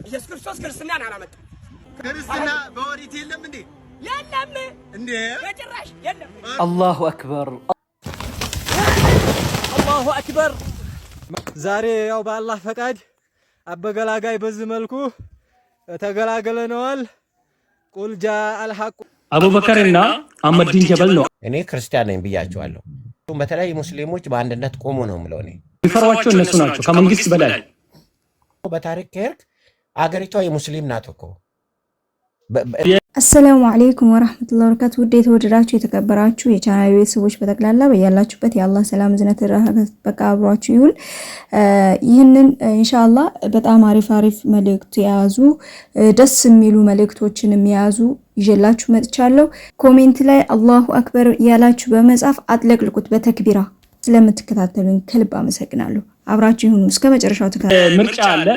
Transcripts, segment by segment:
ኢየሱስ ክርስቶስ ክርስትናን አላመጣም። ክርስትና በኦሪት የለም እንዴ? የለም። እንዴ? በጭራሽ የለም። الله أكبر። الله أكبر። ዛሬ ያው በአላህ ፈቃድ አበገላጋይ በዚህ መልኩ ተገላግለነዋል። قل جاء الحق። አቡበከርና አህመዲን ጀበል ነው። እኔ ክርስቲያን ነኝ ብያቸዋለሁ። በተለይ ሙስሊሞች በአንድነት ቆሙ ነው የምለው እኔ። የሚፈሯቸው እነሱ ናቸው ከመንግስት በላይ። በታሪክ ከሄድክ አገሪቷ የሙስሊም ናት እኮ። السلام عليكم ورحمة الله وبركاته። ውድ የተወደዳችሁ የተከበራችሁ የቻናል ቤተሰቦች በጠቅላላ በያላችሁበት የአላህ ሰላም እዝነት ረህመት በቃ አብሯችሁ ይሁን። ይህንን ኢንሻአላህ በጣም አሪፍ አሪፍ መልእክት የያዙ፣ ደስ የሚሉ መልእክቶችን የያዙ ይዤላችሁ መጥቻለሁ። Comment ላይ الله أكبر እያላችሁ በመጻፍ አጥለቅልቁት በተክቢራ። ስለምትከታተሉኝ ከልብ አመሰግናለሁ። አብራችሁ ይሁኑ እስከ መጨረሻው ተከታተሉ። ምርጫ አለ።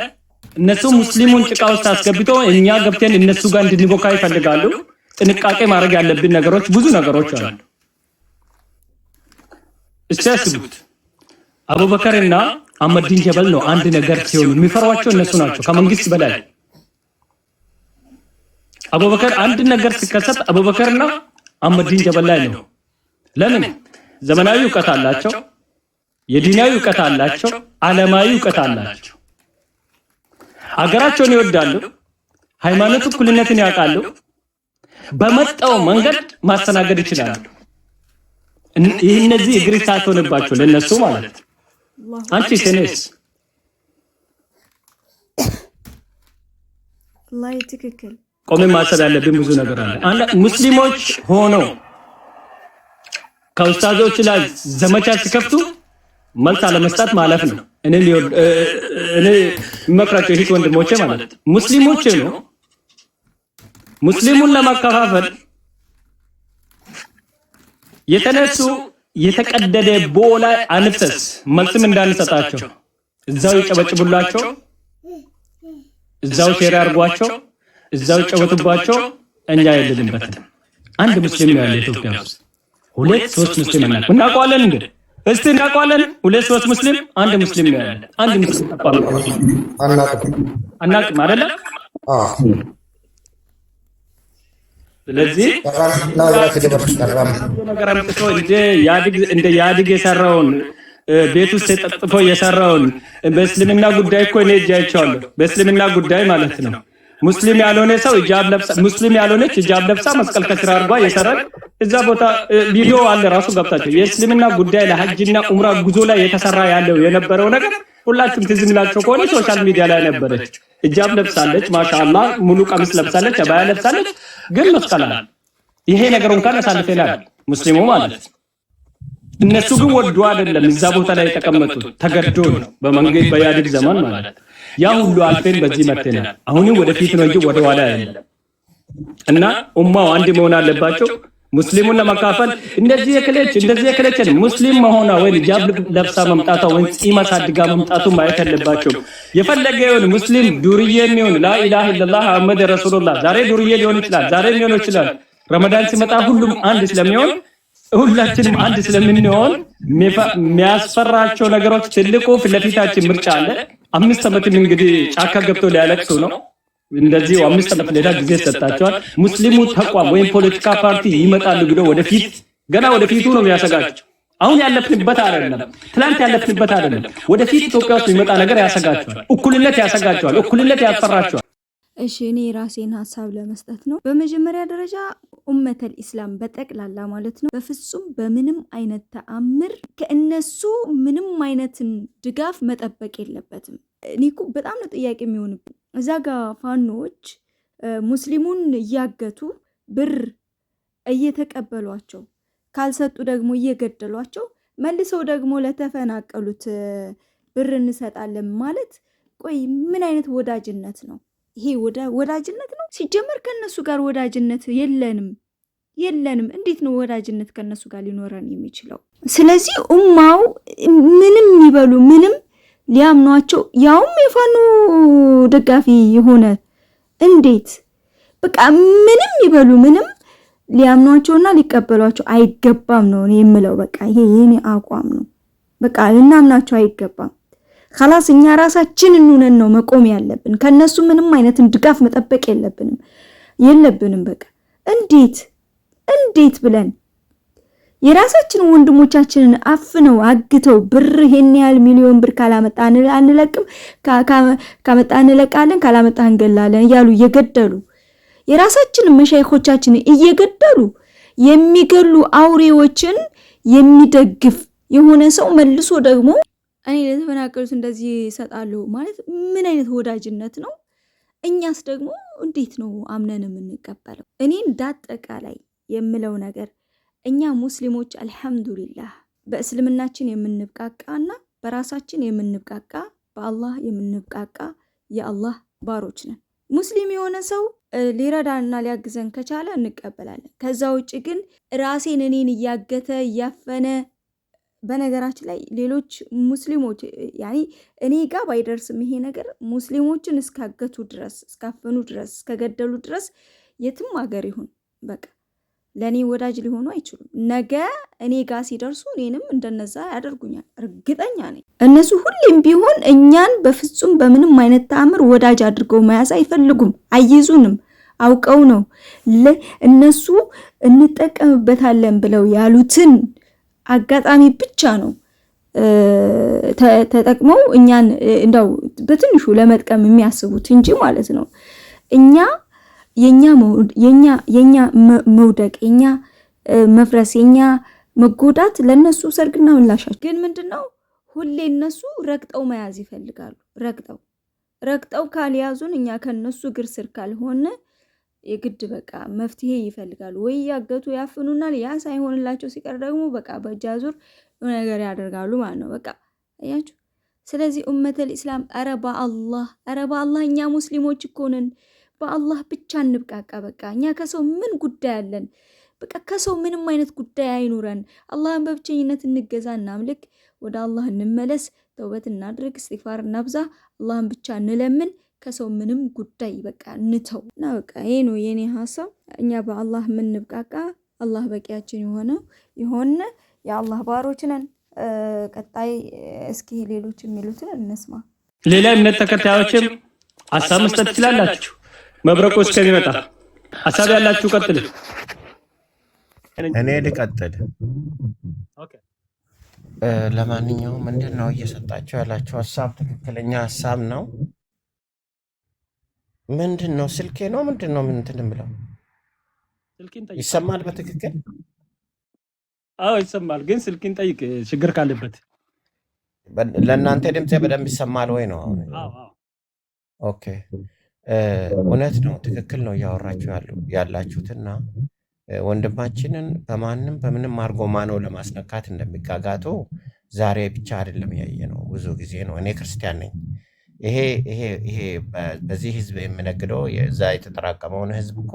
እነሱ ሙስሊሙን ጭቃ ውስጥ አስገብቶ እኛ ገብተን እነሱ ጋር እንድንቦካ ይፈልጋሉ። ጥንቃቄ ማድረግ ያለብን ነገሮች ብዙ ነገሮች አሉ። እስቲ አስቡት። አቡበከርና አህመዲን ጀበል ነው አንድ ነገር ሲሆኑ የሚፈሯቸው እነሱ ናቸው ከመንግስት በላይ። አቡበከር አንድ ነገር ሲከሰት አቡበከርና አህመዲን ጀበል ላይ ነው። ለምን? ዘመናዊ እውቀት አላቸው፣ የዲናዊ እውቀት አላቸው፣ ዓለማዊ እውቀት አላቸው። አገራቸውን ይወዳሉ፣ ሃይማኖት እኩልነትን ያውቃሉ። በመጣው መንገድ ማስተናገድ ይችላሉ። ይህ እነዚህ እግር ሳትሆንባቸው ለነሱ ማለት ነው። አንቺ ሴኔስ ላይ ትክክል። ቆሜ ማሰብ ያለብን ብዙ ነገር አለ። ሙስሊሞች ሆነው ከኡስታዞች ላይ ዘመቻ ሲከፍቱ መልስ አለመስጠት ማለፍ ነው። እኔ የምመክራቸው እህት ወንድሞቼ ማለት ሙስሊሞች ነው፣ ሙስሊሙን ለማከፋፈል የተነሱ የተቀደደ ቦላ አንፍሰስ፣ መልስም እንዳንሰጣቸው እዛው ይጨበጭቡላቸው፣ እዛው share ያርጓቸው፣ እዛው ይጨበጡባቸው። እኛ የለንበትም። አንድ ሙስሊም ነው ያለ ኢትዮጵያ ውስጥ፣ ሁለት ሶስት ሙስሊም እናውቀዋለን። እንግዲህ እስቲ እናውቀዋለን። ሁለት ሶስት ሙስሊም፣ አንድ ሙስሊም ነው ያለ። አንድ ሙስሊም አናውቅም አይደለ? ስለዚህ ነገር አምጥቶ እንደ ያድግ የሰራውን፣ ቤት ውስጥ ተጠጥፎ የሰራውን በእስልምና ጉዳይ እኮ እኔ እጅ አይቼዋለሁ። በእስልምና ጉዳይ ማለት ነው። ሙስሊም ያልሆነ ሰው ሂጃብ ለብሳ፣ ሙስሊም ያልሆነች ሂጃብ ለብሳ መስቀል ከስራ አድርጓ የሰራች እዛ ቦታ ቪዲዮ አለ ራሱ ገብታቸው። የእስልምና ጉዳይ ለሐጅና ኡምራ ጉዞ ላይ የተሰራ ያለው የነበረው ነገር ሁላችሁም ትዝ የሚላቸው ከሆነ social media ላይ ነበረች። ሂጃብ ለብሳለች፣ ማሻአላህ ሙሉ ቀሚስ ለብሳለች፣ አባያ ለብሳለች፣ ግን መስቀል አለ። ይሄ ነገር እንኳን አሳልፈናል ሙስሊሙ ማለት። እነሱ ግን ወዶ አይደለም እዛ ቦታ ላይ የተቀመጡት፣ ተገዶ ነው በመንግስት በኢህአዴግ ዘመን ማለት። ያ ሁሉ አልፈን በዚህ መተናል። አሁንም ወደፊት ነው እንጂ ወደ ኋላ አይደለም። እና ኡማው አንድ መሆን አለባቸው። ሙስሊሙን ለመካፈል እንደዚህ የክለች ሙስሊም መሆኗ ወይ ሂጃብ ለብሳ መምጣቷ ወይ ጺም አሳድጋ መምጣቱ ማየት ያለባቸው። የፈለገ ይሁን ሙስሊም ዱርዬ የሚሆን لا إله إلا الله محمد رسول الله ዛሬ ዱርዬ ሊሆን ይችላል፣ ዛሬ ሊሆን ይችላል። ረመዳን ሲመጣ ሁሉም አንድ ስለሚሆን፣ ሁላችንም አንድ ስለምንሆን የሚያስፈራቸው ነገሮች ትልቁ ፊት ለፊታችን ምርጫ አለ። 5 ዓመትም እንግዲህ ጫካ ገብቶ ሊያለቅሱ ነው። እንደዚህ 5 ዓመት ሌላ ጊዜ ሰጣቸዋል። ሙስሊሙ ተቋም ወይም ፖለቲካ ፓርቲ ይመጣሉ ብሎ ወደፊት ገና ወደፊቱ ነው የሚያሰጋቸው። አሁን ያለፍንበት አይደለም፣ ትላንት ያለፍንበት አይደለም። ወደፊት ኢትዮጵያ ውስጥ የሚመጣ ነገር ያሰጋቸዋል። እኩልነት ያሰጋቸዋል። እኩልነት ያስፈራቸዋል። እሺ፣ እኔ የራሴን ሀሳብ ለመስጠት ነው። በመጀመሪያ ደረጃ أمة الإسلام በጠቅላላ ማለት ነው በፍጹም በምንም አይነት ተአምር ከእነሱ ምንም አይነትን ድጋፍ መጠበቅ የለበትም። እኔ እኮ በጣም ነው ጥያቄ የሚሆንብኝ፣ እዛ ጋ ፋኖዎች ሙስሊሙን እያገቱ ብር እየተቀበሏቸው፣ ካልሰጡ ደግሞ እየገደሏቸው፣ መልሰው ደግሞ ለተፈናቀሉት ብር እንሰጣለን ማለት ቆይ ምን አይነት ወዳጅነት ነው? ይሄ ወዳጅነት ነው? ሲጀመር ከእነሱ ጋር ወዳጅነት የለንም የለንም። እንዴት ነው ወዳጅነት ከእነሱ ጋር ሊኖረን የሚችለው? ስለዚህ ኡማው ምንም ይበሉ ምንም ሊያምኗቸው፣ ያውም የፋኖ ደጋፊ የሆነ፣ እንዴት በቃ ምንም ይበሉ ምንም ሊያምኗቸውና ሊቀበሏቸው አይገባም ነው እኔ የምለው። በቃ ይሄ የኔ አቋም ነው። በቃ ልናምናቸው አይገባም። خلاص እኛ ራሳችን እንሆነን ነው መቆም ያለብን። ከነሱ ምንም አይነትን ድጋፍ መጠበቅ የለብንም። በቃ እንዴት እንዴት ብለን የራሳችንን ወንድሞቻችንን አፍነው አግተው ብር ይሄን ያህል ሚሊዮን ብር ካላመጣ አንለቅም፣ ካመጣ እንለቃለን፣ ካላመጣ እንገላለን እያሉ እየገደሉ፣ የራሳችንን መሻይኾቻችንን እየገደሉ፣ የሚገሉ አውሬዎችን የሚደግፍ የሆነ ሰው መልሶ ደግሞ እኔ ለተፈናቀሉት እንደዚህ ይሰጣሉ ማለት ምን አይነት ወዳጅነት ነው? እኛስ ደግሞ እንዴት ነው አምነን የምንቀበለው? እኔ እንዳጠቃላይ የምለው ነገር እኛ ሙስሊሞች አልሐምዱሊላህ በእስልምናችን የምንብቃቃና በራሳችን የምንብቃቃ፣ በአላህ የምንብቃቃ የአላህ ባሮች ነን። ሙስሊም የሆነ ሰው ሊረዳንና ሊያግዘን ከቻለ እንቀበላለን። ከዛ ውጭ ግን ራሴን እኔን እያገተ እያፈነ፣ በነገራችን ላይ ሌሎች ሙስሊሞች ያኒ እኔ ጋ ባይደርስም ይሄ ነገር ሙስሊሞችን እስካገቱ ድረስ፣ እስካፈኑ ድረስ፣ እስከገደሉ ድረስ የትም ሀገር ይሁን በቃ ለእኔ ወዳጅ ሊሆኑ አይችሉም። ነገ እኔ ጋ ሲደርሱ እኔንም እንደነዛ ያደርጉኛል፣ እርግጠኛ ነኝ። እነሱ ሁሌም ቢሆን እኛን በፍጹም በምንም አይነት ተአምር ወዳጅ አድርገው መያዝ አይፈልጉም፣ አይይዙንም። አውቀው ነው እነሱ እንጠቀምበታለን ብለው ያሉትን አጋጣሚ ብቻ ነው ተጠቅመው እኛን እንደው በትንሹ ለመጥቀም የሚያስቡት እንጂ ማለት ነው። እኛ የኛ መውደቅ፣ የኛ መፍረስ፣ የኛ መጎዳት ለእነሱ ሰርግና ምላሻቸው። ግን ምንድን ነው፣ ሁሌ እነሱ ረግጠው መያዝ ይፈልጋሉ። ረግጠው ረግጠው ካልያዙን፣ እኛ ከነሱ እግር ስር ካልሆነ የግድ በቃ መፍትሄ ይፈልጋሉ። ወይ ያገቱ ያፍኑናል። ያ ሳይሆንላቸው ሲቀር ደግሞ በቃ በእጅ አዙር ነገር ያደርጋሉ ማለት ነው። በቃ አያችሁ። ስለዚህ ኡመተል ኢስላም፣ ኧረ በአላህ፣ ኧረ በአላህ፣ እኛ ሙስሊሞች እኮ ነን። በአላህ ብቻ እንብቃቃ። በቃ እኛ ከሰው ምን ጉዳይ አለን? በቃ ከሰው ምንም አይነት ጉዳይ አይኑረን። አላህን በብቸኝነት እንገዛ፣ እናምልክ፣ ወደ አላህ እንመለስ፣ ተውበት እናድርግ፣ እስቲግፋር እናብዛ፣ አላህን ብቻ እንለምን። ከሰው ምንም ጉዳይ በቃ እንተው እና በቃ ይሄ ነው የኔ ሀሳብ። እኛ በአላህ የምንብቃቃ፣ አላህ በቂያችን የሆነ የሆነ የአላህ ባሮች ነን። ቀጣይ እስኪ ሌሎች የሚሉትን እንስማ። ሌላ እምነት ተከታዮችም ሀሳብ መስጠት ትችላላችሁ። መብረቁ እስከሚመጣ ሀሳብ ያላችሁ ቀጥሉ። እኔ ልቀጥል። ለማንኛውም ምንድን ነው እየሰጣችሁ ያላችሁ ሀሳብ ትክክለኛ ሀሳብ ነው። ምንድን ነው፣ ስልኬ ነው ምንድን ነው ምንትን ብለው ይሰማል በትክክል? አዎ ይሰማል፣ ግን ስልክን ጠይቅ ችግር ካለበት። ለእናንተ ድምፄ በደንብ ይሰማል ወይ ነው? Okay፣ እውነት ነው፣ ትክክል ነው እያወራችሁ ያላችሁትና ወንድማችንን በማንም በምንም አድርጎ ማነው ለማስነካት እንደሚጋጋጡ ዛሬ ብቻ አይደለም ያየ ነው፣ ብዙ ጊዜ ነው። እኔ ክርስቲያን ነኝ። ይሄ በዚህ ህዝብ የሚነግደው እዛ የተጠራቀመውን ህዝብ እኮ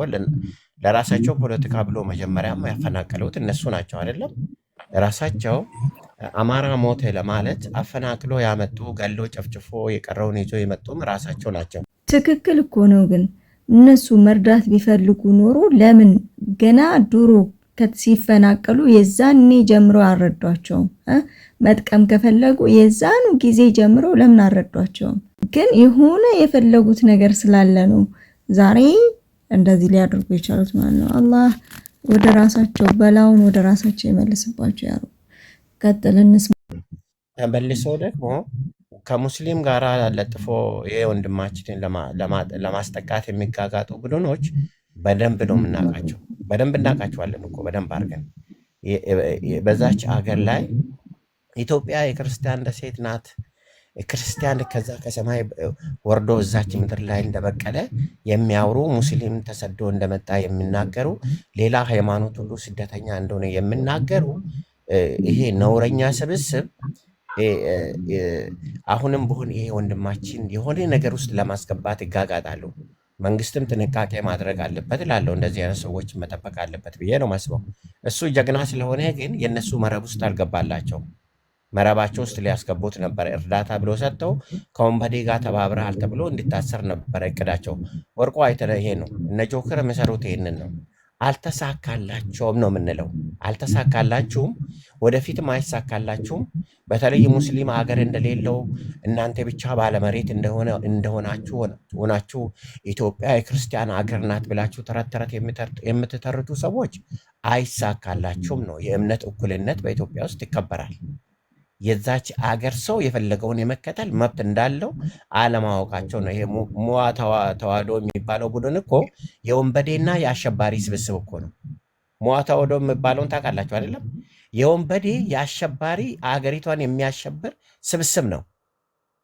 ለራሳቸው ፖለቲካ ብሎ መጀመሪያም ያፈናቀሉት እነሱ ናቸው አይደለም? ራሳቸው አማራ ሞተ ለማለት አፈናቅሎ ያመጡ፣ ገሎ ጨፍጭፎ የቀረውን ይዞ የመጡም ራሳቸው ናቸው። ትክክል እኮ ነው። ግን እነሱ መርዳት ቢፈልጉ ኖሮ ለምን ገና ድሮ ሲፈናቀሉ የዛኔ ጀምሮ አልረዷቸውም? መጥቀም ከፈለጉ የዛኑ ጊዜ ጀምሮ ለምን አልረዷቸውም? ግን የሆነ የፈለጉት ነገር ስላለ ነው ዛሬ እንደዚህ ሊያደርጉ የቻሉት ማለት ነው። አላህ ወደ ራሳቸው በላውን ወደ ራሳቸው የመልስባቸው። ያሩ ቀጥል እንስማ። መልሶ ደግሞ ከሙስሊም ጋር ለጥፎ ይሄ ወንድማችንን ለማስጠቃት የሚጋጋጡ ቡድኖች በደንብ ነው የምናውቃቸው። በደንብ እናውቃቸዋለን እኮ በደንብ አድርገን። በዛች አገር ላይ ኢትዮጵያ የክርስቲያን ደሴት ናት። ክርስቲያን ከዛ ከሰማይ ወርዶ እዛች ምድር ላይ እንደበቀለ የሚያወሩ፣ ሙስሊም ተሰዶ እንደመጣ የሚናገሩ፣ ሌላ ሃይማኖት ሁሉ ስደተኛ እንደሆነ የሚናገሩ ይሄ ነውረኛ ስብስብ አሁንም ቢሆን ይሄ ወንድማችን የሆነ ነገር ውስጥ ለማስገባት ይጋጋጣሉ። መንግስትም ጥንቃቄ ማድረግ አለበት እላለሁ። እንደዚህ አይነት ሰዎች መጠበቅ አለበት ብዬ ነው ማስበው። እሱ ጀግና ስለሆነ ግን የእነሱ መረብ ውስጥ አልገባላቸውም። መረባቸው ውስጥ ሊያስገቡት ነበር። እርዳታ ብሎ ሰጥተው ከወንበዴ ጋር ተባብረሃል ተብሎ እንዲታሰር ነበረ እቅዳቸው። ወርቆ አይተነ ይሄ ነው። እነ ጆከር የሚሰሩት ይሄንን ነው። አልተሳካላቸውም ነው የምንለው። አልተሳካላችሁም፣ ወደፊትም አይሳካላችሁም። በተለይ ሙስሊም አገር እንደሌለው፣ እናንተ ብቻ ባለመሬት እንደሆነ እንደሆናችሁ ሆናችሁ ኢትዮጵያ የክርስቲያን አገር ናት ብላችሁ ተረት ተረት የምትተርቱ ሰዎች አይሳካላችሁም ነው። የእምነት እኩልነት በኢትዮጵያ ውስጥ ይከበራል። የዛች አገር ሰው የፈለገውን የመከተል መብት እንዳለው አለማወቃቸው ነው። ይሄ ሙዋ ተዋህዶ የሚባለው ቡድን እኮ የወንበዴና የአሸባሪ ስብስብ እኮ ነው። ሙዋ ተዋህዶ የሚባለውን ታውቃላችሁ አይደለም? የወንበዴ፣ የአሸባሪ፣ አገሪቷን የሚያሸብር ስብስብ ነው።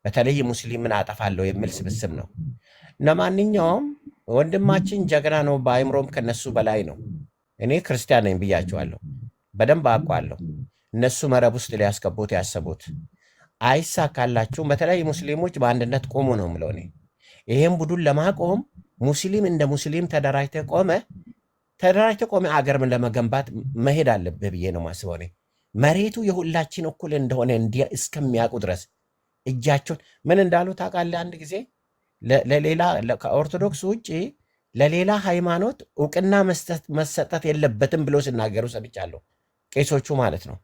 በተለይ ሙስሊምን አጠፋለሁ የሚል ስብስብ ነው። ለማንኛውም ወንድማችን ጀግና ነው፣ በአይምሮም ከነሱ በላይ ነው። እኔ ክርስቲያን ነኝ ብያቸዋለሁ፣ በደንብ አውቀዋለሁ። እነሱ መረብ ውስጥ ሊያስገቡት ያሰቡት አይሳካላችሁም። በተለይ ሙስሊሞች በአንድነት ቆሙ ነው የምለው እኔ። ይሄን ቡድን ለማቆም ሙስሊም እንደ ሙስሊም ተደራጅተህ ቆመ አገር ለመገንባት መሄድ አለብህ ብዬ ነው ማስበው እኔ። መሬቱ የሁላችን እኩል እንደሆነ እንዲህ እስከሚያውቁ ድረስ እጃቸውን ምን እንዳሉ ታውቃለህ? አንድ ጊዜ ለሌላ ከኦርቶዶክስ ውጭ ለሌላ ሃይማኖት እውቅና መሰጠት የለበትም ብሎ ሲናገሩ ሰምቻለሁ። ቄሶቹ ማለት ነው።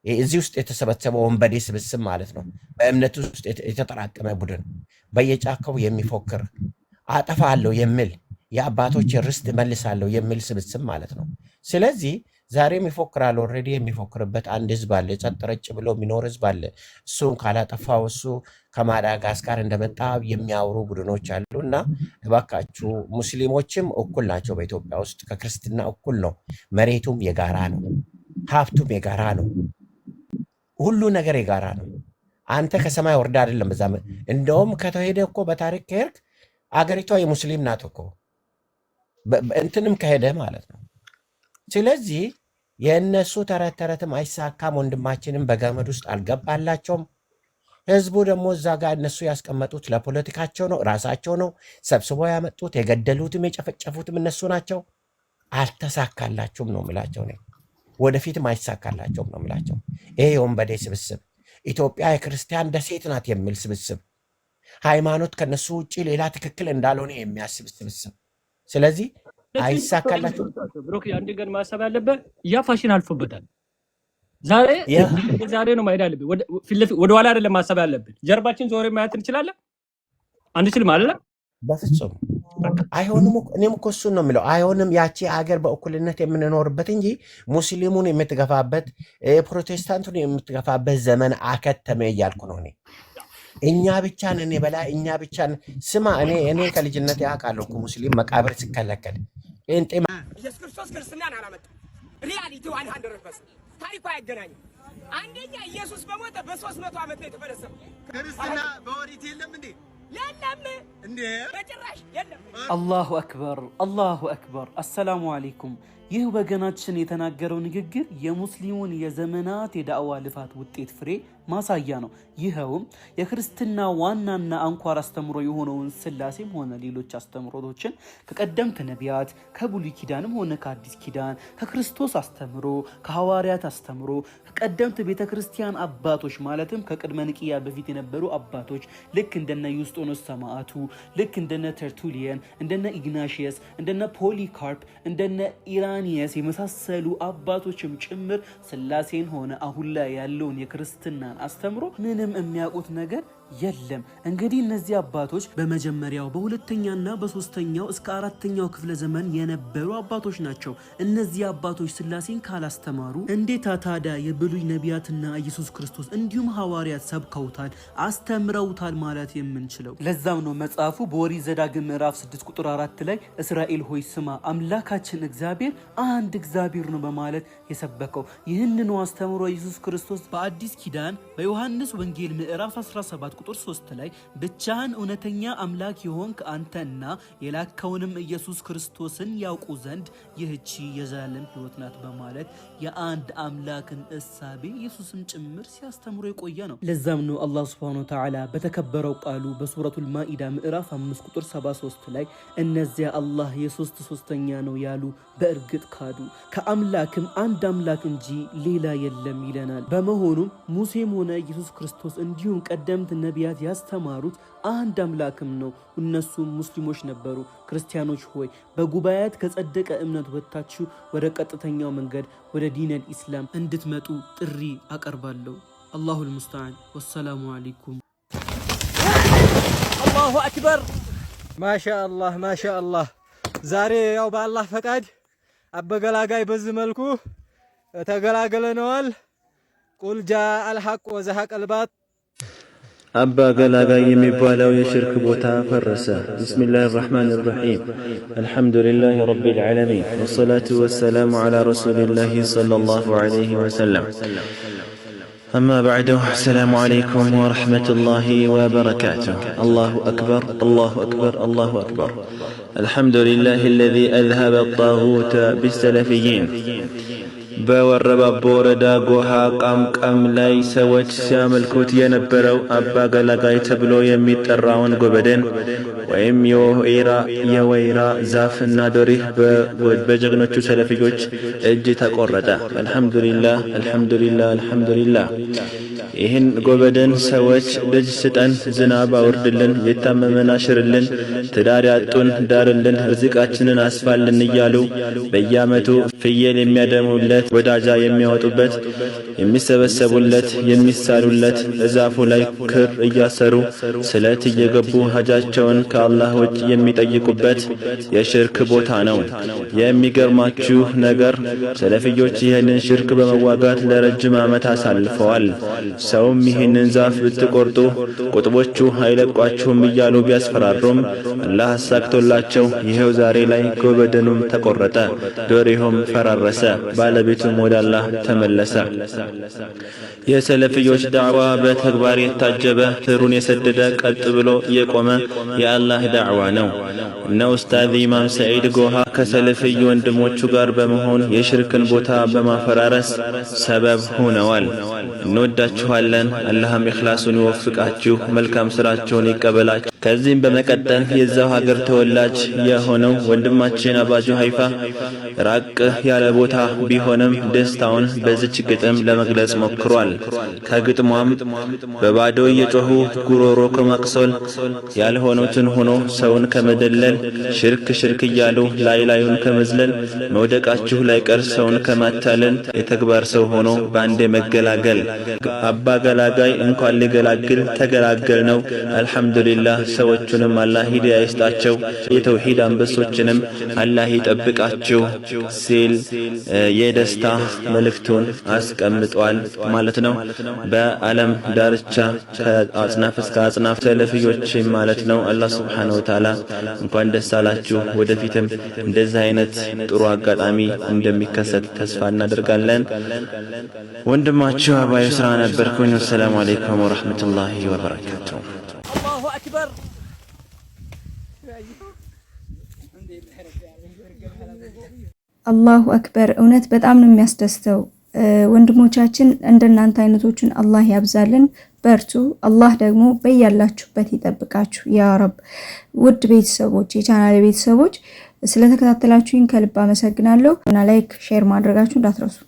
ይህ እዚህ ውስጥ የተሰበሰበው ወንበዴ ስብስብ ማለት ነው። በእምነት ውስጥ የተጠራቀመ ቡድን፣ በየጫካው የሚፎክር፣ አጠፋለሁ የሚል፣ የአባቶች ርስት እመልሳለሁ የሚል ስብስብ ማለት ነው። ስለዚህ ዛሬም ይፎክራል። Already የሚፎክርበት አንድ ህዝብ አለ። ጸጥ ረጭ ብሎ የሚኖር ህዝብ አለ። እሱን ካላጠፋው እሱ ከማዳጋስካር እንደመጣ የሚያወሩ ቡድኖች አሉ። እና እባካችሁ ሙስሊሞችም እኩል ናቸው። በኢትዮጵያ ውስጥ ከክርስትና እኩል ነው። መሬቱም የጋራ ነው። ሀብቱም የጋራ ነው። ሁሉ ነገር የጋራ ነው። አንተ ከሰማይ ወርዳ አይደለም። በዛ እንደውም ከተሄደ እኮ በታሪክ ከሄድክ አገሪቷ የሙስሊም ናት እኮ፣ እንትንም ከሄደ ማለት ነው። ስለዚህ የእነሱ ተረት ተረትም አይሳካም። ወንድማችንም በገመድ ውስጥ አልገባላቸውም። ህዝቡ ደግሞ እዛ ጋር እነሱ ያስቀመጡት ለፖለቲካቸው ነው፣ ራሳቸው ነው ሰብስበው ያመጡት። የገደሉትም የጨፈጨፉትም እነሱ ናቸው። አልተሳካላቸውም ነው የምላቸው እኔ። ወደፊትም አይሳካላቸውም ነው የምላቸው። ይሄ የወንበዴ ስብስብ፣ ኢትዮጵያ የክርስቲያን ደሴት ናት የሚል ስብስብ፣ ሃይማኖት ከነሱ ውጭ ሌላ ትክክል እንዳልሆነ የሚያስብ ስብስብ። ስለዚህ አይሳካላቸውም። ብሩክ፣ አንድ ቀን ማሰብ ያለበት ያ ፋሽን አልፎበታል። ዛሬ ዛሬ ነው ማሄድ ያለብን። ፊት ለፊት ወደ ኋላ አይደለም ማሰብ ያለብን። ጀርባችን ዞር ማየት እንችላለን አንችልም አይደለ? በፍጹም አይሆንም እኮ። እኔም እኮ እሱን ነው የምለው። አይሆንም። ያቺ ሀገር በእኩልነት የምንኖርበት እንጂ ሙስሊሙን የምትገፋበት፣ ፕሮቴስታንቱን የምትገፋበት ዘመን አከተመ እያልኩ ነው እኔ። እኛ ብቻ ነን የበላይ፣ እኛ ብቻ ነን። ስማ፣ እኔ ከልጅነት ያውቃለሁ እኮ ሙስሊም መቃብር ሲከለከል፣ ጴንጤ ኢየሱስ ክርስቶስ ክርስትናን አላመጣም። Reality 100% ታሪኩ አይገናኝም። አንደኛ ኢየሱስ በሞተ በ300 ዓመት ነው የተፈለሰፈው። ክርስትና በኦሪት የለም እንዴ? የለም። እንዴ? በጭራሽ የለም። አላሁ አክበር፣ አላሁ አክበር። አሰላሙ አለይኩም። ይህ ወገናችን የተናገረው ንግግር የሙስሊሙን የዘመናት የዳዕዋ ልፋት ውጤት ፍሬ ማሳያ ነው። ይኸውም የክርስትና ዋናና አንኳር አስተምሮ የሆነውን ስላሴም ሆነ ሌሎች አስተምሮቶችን ከቀደምት ነቢያት፣ ከብሉይ ኪዳንም ሆነ ከአዲስ ኪዳን፣ ከክርስቶስ አስተምሮ፣ ከሐዋርያት አስተምሮ፣ ከቀደምት ቤተ ክርስቲያን አባቶች፣ ማለትም ከቅድመ ንቅያ በፊት የነበሩ አባቶች፣ ልክ እንደነ ዩስጦኖስ ሰማዕቱ፣ ልክ እንደነ ተርቱሊየን፣ እንደነ ኢግናሽየስ፣ እንደነ ፖሊካርፕ፣ እንደነ ኢራኒየስ የመሳሰሉ አባቶችም ጭምር ስላሴን ሆነ አሁን ላይ ያለውን የክርስትናን አስተምሮ ምንም የሚያውቁት ነገር የለም። እንግዲህ እነዚህ አባቶች በመጀመሪያው፣ በሁለተኛና በሶስተኛው እስከ አራተኛው ክፍለ ዘመን የነበሩ አባቶች ናቸው። እነዚህ አባቶች ስላሴን ካላስተማሩ እንዴታ ታዲያ የብሉይ ነቢያትና ኢየሱስ ክርስቶስ እንዲሁም ሐዋርያት ሰብከውታል፣ አስተምረውታል ማለት የምንችለው? ለዛም ነው መጽሐፉ በኦሪት ዘዳግም ምዕራፍ 6 ቁጥር 4 ላይ “እስራኤል ሆይ ስማ፣ አምላካችን እግዚአብሔር አንድ እግዚአብሔር ነው” በማለት የሰበከው። ይህንኑ አስተምሮ ኢየሱስ ክርስቶስ በአዲስ ኪዳን በዮሐንስ ወንጌል ምዕራፍ 17 ቁጥር 3 ላይ “ብቻህን እውነተኛ አምላክ የሆንክ አንተና የላከውንም ኢየሱስ ክርስቶስን ያውቁ ዘንድ ይህቺ የዘላለም ሕይወት ናት” በማለት የአንድ አምላክን እሳቤ ኢየሱስም ጭምር ሲያስተምሮ የቆየ ነው። ለዛም ነው አላህ ሱብሃነሁ ወተዓላ በተከበረው ቃሉ በሱረቱል ማኢዳ ምዕራፍ 5 ቁጥር 73 ላይ “እነዚያ አላህ የሶስት ሶስተኛ ነው ያሉ በእርግጥ ካዱ፣ ከአምላክም አንድ አምላክ እንጂ ሌላ የለም” ይለናል። በመሆኑም ሙሴም ሆነ ኢየሱስ ክርስቶስ እንዲሁም ቀደምት ነቢያት ያስተማሩት አንድ አምላክም ነው። እነሱም ሙስሊሞች ነበሩ። ክርስቲያኖች ሆይ፣ በጉባኤያት ከጸደቀ እምነት ወጥታችሁ ወደ ቀጥተኛው መንገድ፣ ወደ ዲነል ኢስላም እንድትመጡ ጥሪ አቀርባለሁ። الله المستعان። والسلام عليكم። الله أكبر። ማሻአላህ ማሻአላህ። ዛሬ ያው በአላህ ፈቃድ አበገላጋይ በዚህ መልኩ ተገላግለነዋል። قل جاء الحق وزهق الباطل። አባ ገላጋይ የሚባለው የሽርክ ቦታ ፈረሰ። بسم الله الرحمن الرحيم الحمد لله رب العالمين والصلاة والسلام على رسول الله صلى الله عليه وسلم أما بعد السلام عليكم ورحمة الله وبركاته። الله أكبر الله أكبر الله أكبر። الحمد لله الذي أذهب الطاغوت بالسلفيين። በወረባቦ ወረዳ ጎሃ ቃምቃም ላይ ሰዎች ሲያመልኩት የነበረው አባ ገላጋይ ተብሎ የሚጠራውን ጎበደን ወይም የወይራ ዛፍ እና ዶሪህ በጀግኖቹ ሰለፊዮች እጅ ተቆረጠ። አልሐምዱሊላህ አልሐምዱሊላህ አልሐምዱሊላህ። ይህን ጎበደን ሰዎች ልጅ ስጠን፣ ዝናብ አውርድልን፣ የታመመን አሽርልን፣ ትዳር ያጡን ዳርልን፣ ርዝቃችንን አስፋልን እያሉ በየዓመቱ ፍየል የሚያደሙለት፣ ወዳጃ የሚያወጡበት፣ የሚሰበሰቡለት፣ የሚሳሉለት፣ እዛፉ ላይ ክር እያሰሩ ስለት እየገቡ ሀጃቸውን ከአላህ ውጭ የሚጠይቁበት የሽርክ ቦታ ነው። የሚገርማችሁ ነገር ሰለፊዮች ይህንን ሽርክ በመዋጋት ለረጅም ዓመት አሳልፈዋል። ሰውም ይህንን ዛፍ ብትቆርጡ ቁጥቦቹ አይለቋችሁም እያሉ ቢያስፈራሩም አላህ አሳክቶላቸው ይኸው ዛሬ ላይ ጎበደኑም ተቆረጠ፣ ዶሪሆም ፈራረሰ፣ ባለቤቱም ወደ አላህ ተመለሰ። የሰለፊዮች ዳዕዋ በተግባር የታጀበ፣ ስሩን የሰደደ፣ ቀጥ ብሎ የቆመ የአላህ ዳዕዋ ነው። እነ ኡስታዝ ኢማም ሰዒድ ጎሃ ከሰለፊይ ወንድሞቹ ጋር በመሆን የሽርክን ቦታ በማፈራረስ ሰበብ ሆነዋል። እንወዳችኋለን። አላህም ኢኽላሱን ይወፍቃችሁ፣ መልካም ስራቸውን ይቀበላችሁ። ከዚህም በመቀጠል የዛው ሀገር ተወላጅ የሆነው ወንድማችን አባጁ ሀይፋ ራቅ ያለ ቦታ ቢሆንም ደስታውን በዚች ግጥም ለመግለጽ ሞክሯል። ከግጥሟም በባዶ እየጮሁ ጉሮሮ ከማቅሰል፣ ያልሆኑትን ሆኖ ሰውን ከመደለል፣ ሽርክ ሽርክ እያሉ ላይ ላዩን ከመዝለል፣ መውደቃችሁ ላይቀር ሰውን ከማታለል፣ የተግባር ሰው ሆኖ በአንዴ መገላገል። አባ ገላጋይ እንኳን ሊገላግል ተገላገል ነው። አልሐምዱሊላህ። ሰዎቹንም አላህ ሂዳያ ይስጣቸው፣ የተውሂድ አንበሶችንም አላህ ይጠብቃችሁ ሲል የደስታ መልእክቱን አስቀምጧል ማለት ነው። በዓለም ዳርቻ ከአጽናፍ እስከ አጽናፍ ሰለፊዮች ማለት ነው። አላህ سبحانه وتعالى እንኳን ደስ አላችሁ። ወደፊትም እንደዚህ አይነት ጥሩ አጋጣሚ እንደሚከሰት ተስፋ እናደርጋለን። ወንድማችሁ አባዩ ስራ ነበርኩኝ። السلام عليكم ورحمة الله وبركاته። الله أكبر። الله أكبر። እውነት በጣም ነው የሚያስደስተው። ወንድሞቻችን እንደናንተ አይነቶችን አላህ ያብዛልን። በርቱ። አላህ ደግሞ በያላችሁበት ይጠብቃችሁ يا رب። ውድ ቤተሰቦች፣ የቻናል ቤተሰቦች ስለተከታተላችሁኝ ከልብ አመሰግናለሁ እና like share ማድረጋችሁ እንዳትረሱ።